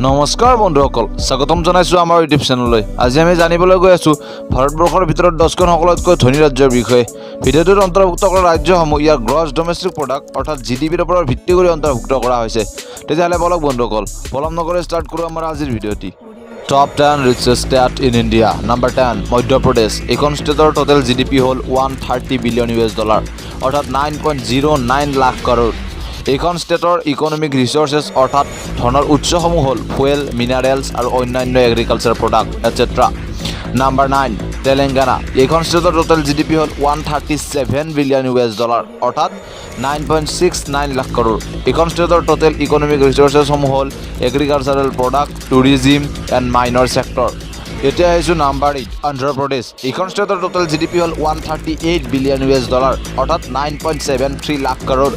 নমস্কাৰ বন্ধুসকল, স্বাগতম জনাইছোঁ আমাৰ ইউটিউব চেনেললৈ। আজি আমি জানিবলৈ গৈ আছোঁ ভাৰতবৰ্ষৰ ভিতৰত 10খন সকলোতকৈ ধনী ৰাজ্যৰ বিষয়ে। ভিডিঅ'টোত অন্তৰ্ভুক্ত কৰা ৰাজ্যসমূহ ইয়াৰ গ্ৰছ ডমেষ্টিক প্ৰডাক্ট অৰ্থাৎ জিডিপিৰ ওপৰত ভিত্তি কৰি অন্তৰ্ভুক্ত কৰা হৈছে। তেতিয়াহ'লে বলক বন্ধুসকল, পলম নকৰি ষ্টাৰ্ট কৰোঁ আমাৰ আজিৰ ভিডিঅ'টি। Top 10 richest state in India. Number 10, Madhya Pradesh. এইখন ষ্টেটৰ টোটেল জিডিপি হ'ল 130 billion US dollar, অৰ্থাৎ 9.09 লাখ কৰোৰ। এইখন ষ্টেটৰ ইকনমিক ৰিচৰ্চেছ অৰ্থাৎ ধনৰ উৎসসমূহ হ'ল ফুৱেল, মিনাৰেলছ আৰু অন্যান্য agriculture product etcetera. Number 9, Telangana. এইখন ষ্টেটৰ টোটেল জিডিপি হ'ল 137 billion US dollar, অৰ্থাৎ 9.69 লাখ কৰোৰ। এইখন ষ্টেটৰ টোটেল ইকনমিক ৰিচৰ্চেছসমূহ হ'ল agricultural product, tourism and minor sector. এতিয়া আহিছোঁ নাম্বাৰ 8, অন্ধ্ৰপ্ৰদেশ। এইখন ষ্টেটৰ টোটেল জিডিপি হ'ল 138 billion US dollar, অৰ্থাৎ 9.73 লাখ কৰোৰ।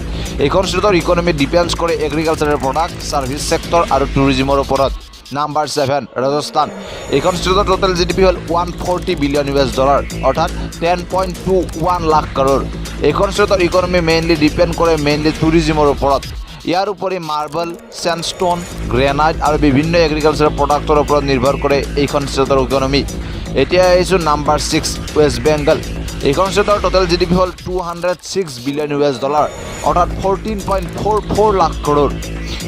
এইখন ষ্টেটৰ ইকনমি ডিপেণ্ডছ কৰে এগ্ৰিকালচাৰেল প্ৰডাক্ট, ছাৰ্ভিচ ছেক্টৰ আৰু টুৰিজিমৰ ওপৰত। নাম্বাৰ 7, ৰাজস্থান। এইখন ষ্টেটৰ টোটেল জিডিপি হ'ল 140 billion US dollar, অৰ্থাৎ 10.21 লাখ কৰোৰ। এইখন ষ্টেটৰ ইকনমি মেইনলি ডিপেণ্ড কৰে মেইনলি টুৰিজিমৰ ওপৰত। ইয়াৰ উপৰি মাৰ্বল, চেণ্ডষ্ট'ন, গ্ৰেনাইট আৰু বিভিন্ন এগ্ৰিকালচাৰ প্ৰডাক্টৰ ওপৰত নিৰ্ভৰ কৰে এইখন ষ্টেটৰ ইকনমি। এতিয়া আহিছোঁ নাম্বাৰ 6, ৱেষ্ট বেংগল। এইখন ষ্টেটৰ টোটেল জিডিপি হ'ল 206 billion US dollar, অৰ্থাৎ 14.44 লাখ কৰোৰ।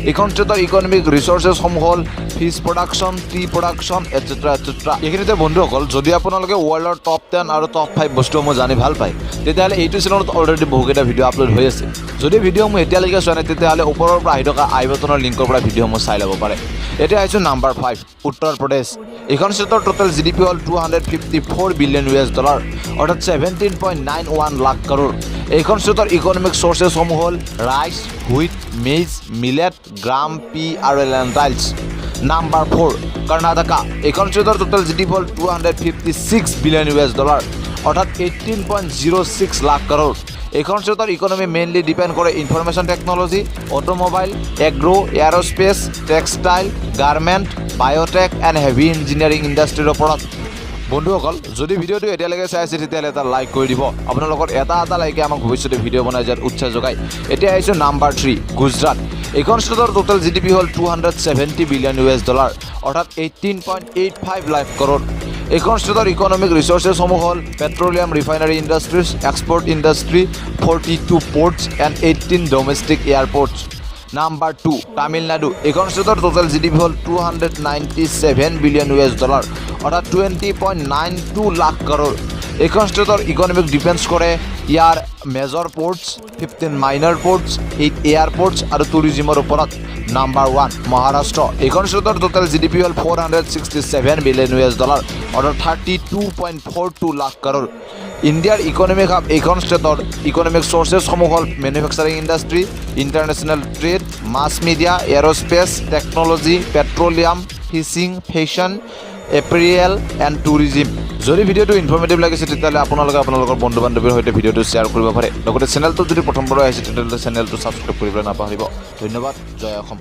এইখন ষ্টেটৰ ইকনমিক ৰিচৰ্চেছসমূহ হ'ল fish production, tea production, etcetera etcetera. এইখিনিতে বন্ধুসকল, যদি আপোনালোকে ৱৰ্ল্ডৰ টপ 10 আৰু টপ 5 বস্তুসমূহ জানি ভাল পায়, তেতিয়াহ'লে এইটো চেনেলত অলৰেডি বহুকেইটা ভিডিঅ' আপলোড হৈ আছে। যদি ভিডিঅ'সমূহ এতিয়ালৈকে চোৱা নাই, তেতিয়াহ'লে ওপৰৰ পৰা আহি থকা আই বটনৰ লিংকৰ পৰা ভিডিঅ'সমূহ চাই ল'ব পাৰে। এতিয়া আহিছোঁ নাম্বাৰ 5, উত্তৰ প্ৰদেশ। এইখন ষ্টেটৰ টোটেল জিডিপি হ'ল 254 billion US dollar, অৰ্থাৎ 17.91 লাখ কৰোৰ। এইখন ষ্টেটৰ ইকনমিক চ'ৰ্চেছসমূহ হ'ল rice, wheat, maize, millet, gram, pea আৰু লেণ্টাইলছ। নাম্বাৰ 4, কৰ্ণাটকা। এইখন ষ্টেটৰ টোটেল জিডিপি হ'ল 256 billion US dollar, অৰ্থাৎ 18.06 লাখ কৰোৰ। এইখন ষ্টেটৰ ইকনমি মেইনলি ডিপেণ্ড কৰে information technology, automobile, agro, aerospace, textile, garment, biotech and heavy engineering ইণ্ডাষ্ট্ৰীৰ ওপৰত। বন্ধুসকল, যদি ভিডিঅ'টো এতিয়ালৈকে চাই আছে, তেতিয়াহ'লে এটা লাইক কৰি দিব। আপোনালোকৰ এটা এটা লাইকে আমাক ভৱিষ্যতে ভিডিঅ' বনাই যোৱাত উৎসাহ যোগায়। এতিয়া আহিছোঁ নাম্বাৰ 3, গুজৰাট। এইখন ষ্টেটৰ টোটেল জিডিপি হ'ল 270 billion US dollar, অৰ্থাৎ 18.85 লাখ কৰোৰ। এইখন ষ্টেটৰ ইকনমিক ৰিচৰ্চেছসমূহ হ'ল petroleum refinery industries, export industry, 42 ports and 18 domestic airports. Number 2, Tamil Nadu. এইখন ষ্টেটৰ টোটেল জিডিপি হ'ল 297 billion US dollar, অৰ্থাৎ 20.92 লাখ কৰোৰ। এইখন ষ্টেটৰ ইকনমিক ডিপেণ্ডছ কৰে ইয়াৰ major ports, 15 minor ports, 8 airports আৰু টুৰিজিমৰ ওপৰত। নাম্বাৰ 1, মহাৰাষ্ট্ৰ। এইখন ষ্টেটৰ টোটেল জিডিপি হ'ল 467 billion US dollar, অৰ্থাৎ 32.42 লাখ কৰোৰ। ইণ্ডিয়াৰ ইকনমিক হাব এইখন ষ্টেটৰ ইকনমিক চ'ৰ্চেছসমূহ হ'ল manufacturing industry, international trade, mass media, aerospace, technology, petroleum, fishing, fashion, apparel and tourism. যদি ভিডিঅ'টো ইনফৰ্মেটিভ লাগিছে, তেতিয়াহ'লে আপোনালোকে আপোনালোকৰ বন্ধু বান্ধৱীৰ সৈতে ভিডিঅ'টো শ্বেয়াৰ কৰিব পাৰে। লগতে চেনেলটোত যদি প্ৰথমবাৰ আহিছে, তেতিয়াহ'লে চেনেলটো ছাবস্ক্ৰাইব কৰিবলৈ নাপাহৰিব। ধন্যবাদ। জয় অসম।